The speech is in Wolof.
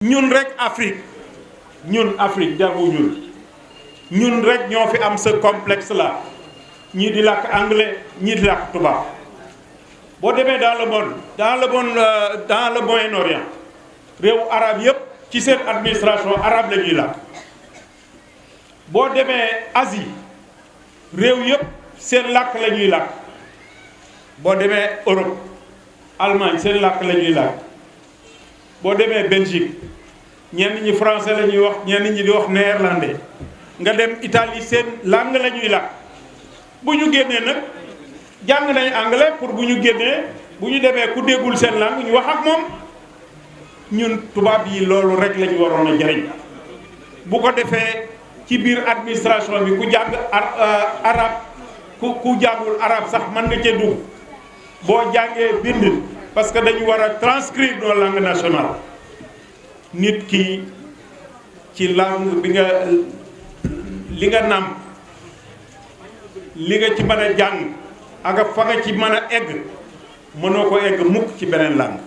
ñun rek Afrique ñun rek ñoo fi am ce complexe là ñii di làkk anglais ñii di làkk tubaab boo demee dans le Moyen-Orient réewu arabe yëpp ci seen administration arabe la ñuy làkk boo demee Asie réew yëpp seen làkk la ñuy làkk boo demee Europe Allemagne seen làkk la ñuy làkk boo demee Belgique ñenn ñi français la ñuy wax ñenn ñi di wax néerlandais nga dem Italie seen langue la ñuy làkk bu ñu génnee nag jàng nañ anglais pour bu ñu génnee bu ñu demee ku déggul seen langue ñu wax ak moom ñun tubaab yi loolu rek la ñu waroon a jariñ bu ko defee ci biir administration bi ku jàng arabe ku jàngul arabe sax mën nga cee dugg boo jàngee bind parce que dañu war a transcrire nos langues nationales nit ki ci langue bi li nga nàmp li nga ci mën a jàng ak fa nga ci mën a egg mënoo ko egg mukk ci beneen langue